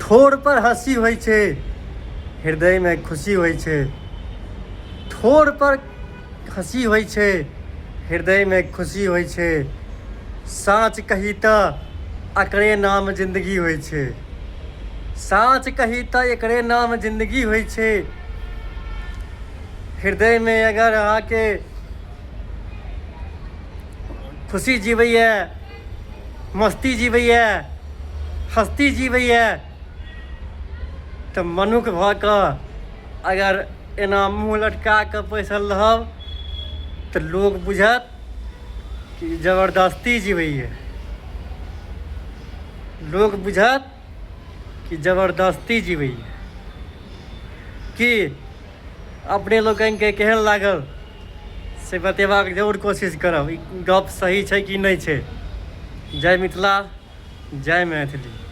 ठोर पर हँसी होइ छै, हृदयमे खुशी होइ छै। ठोर पर हँसी होइ छै, हृदयमे खुशी होइ छै। साँच कही तऽ एकरे नाम जिन्दगी होइ छै। साँच कही तऽ एकरे नाम जिन्दगी होइ छै। हृदयमे अगर अहाँके खुशी जीवैए, मस्ती जीवैए, हस्ती जीवैए, तऽ मनुख भऽ कऽ अगर एना मुँह लटका कऽ बैसल रहब तऽ लोक बुझत कि जबरदस्ती जीवैए। लोक बुझत कि जबरदस्ती जीवैए। की अपने लोकनिके केहन लागल से बतेबाक जरूर कोशिश करब, ई गप सही छै कि नहि छै। जय मिथिला, जय मैथिली।